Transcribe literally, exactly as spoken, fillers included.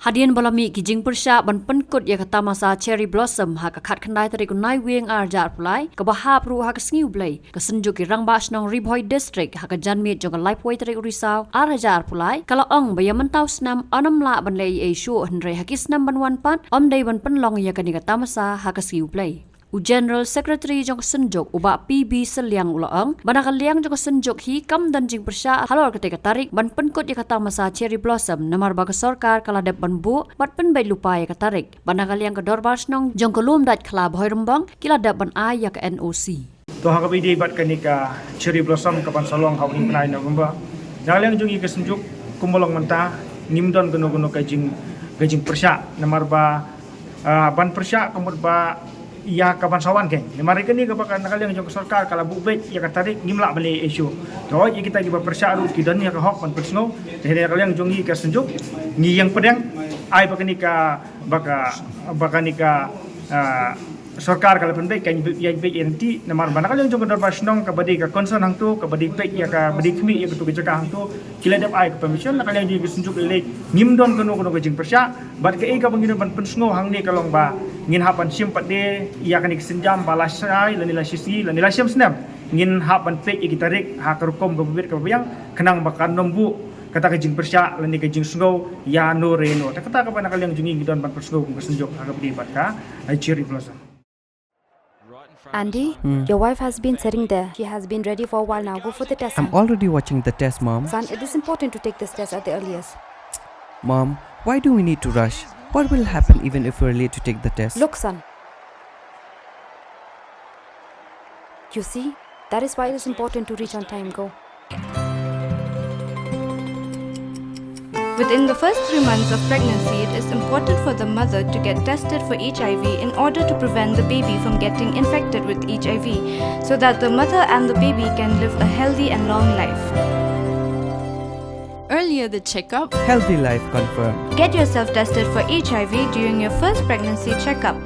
Hadien ba la mih ki jingpyrshah ban pynkut ïa ka tamasa Cherry Blossom ha ka khatkhyndai tarik u Naiwieng ar hajar arphew lai, kaba hap ruh ha ka sngi U Blei, ka Synjuk ki Rangbah Shnong Ri Bhoi District ha ka janmiet jong ka laiphew tarik u Risaw ar hajar arphew lai ka la ong ba ïa mynta u snem ym lah ban leh ei ei shuh, hynrei ha ki snem ban wan pat ym dei ban pynlong ïa kane ka tamasa ha ka sngi U Blei. U General Secretary jong ka Synjuk, u Bah P B Sylliang, u la ong ba na ka liang jong ka Synjuk hi kam don jingpyrshah halor katei ka tarik ban pynkut ïa ka tamasa Cherry Blossom, namar ba ka sorkar ka la dep ban buh bad pynbeit lypa ïa ka tarik. Bad na ka liang ka Dorbar Shnong jong ka Lumdaitkhla Bhoirymbong ki la dep ban ai ïa ka N O C. To ha kaba ïadei bad kane ka Cherry Blossom kaban sa long ha u bnai November, na ka liang jong ngi ka Synjuk kumba long mynta ngim don kano kano ka jing, ka jingpyrshah, namar ba, ah, ban pyrshah ka mut ba ïa kaban sa wan kein. Namar ïa kane kaba ka na ka liang jong ka sorkar ka la buh beit ïa ka tarik, ngim lah ban leh ei ei shuh. To ïa kita kiba pyrshah ruh ki don ïa ka hok ban pynsngew. Te na ka liang jong ngi ka Synjuk ngi ïeng pdeng ai ba kane ka, ba ka, ba kane ka, ah, sorkar ka la pynbeit, kan ïa beit ïa lynti, namar ba na ka liang jong ka Dorbar Shnong kaba dei ka concern hangto, kaba dei peit ïa ka, ba dei khmih ïa kato ka jaka hangto, ki la dep ai ka permission. Na ka liang jong ngi ka Synjuk lei lei ngim don kano kano ka jingpyrshah. Bad kaei kaba ngi don ban pynsngew hangne ka long ba ngin hap ban shim pat de ïa kane ka sienjam ba lashai lane lashisngi lane lashem snem ngin hap ban peit ïa ki tarik ha ka rukom kaba bit kaba biang, khnang ba kan ym buh kata ka jingpyrshah lane ka jingsngew ïa no re no. Te kata kaba na ka liang jong ngi ngi don ban pynsngew kum ka Synjuk ha kaba ïadei bad ka, eh, Cherry Blossom. Andy, Hmm. your wife has been sitting there. She has been ready for a while now. Go for the test, I'm son. Already watching the test, Mom. Son, it is important to take this test at the earliest. Mom, why do we need to rush? What will happen even if we're late to take the test? Look, son. You see, that is why it is important to reach on time. Go. Within the first three months of pregnancy, it is important for the mother to get tested for H I V in order to prevent the baby from getting infected with H I V, so that the mother and the baby can live a healthy and long life. Earlier the checkup, healthy life confirmed. Get yourself tested for H I V during your first pregnancy checkup.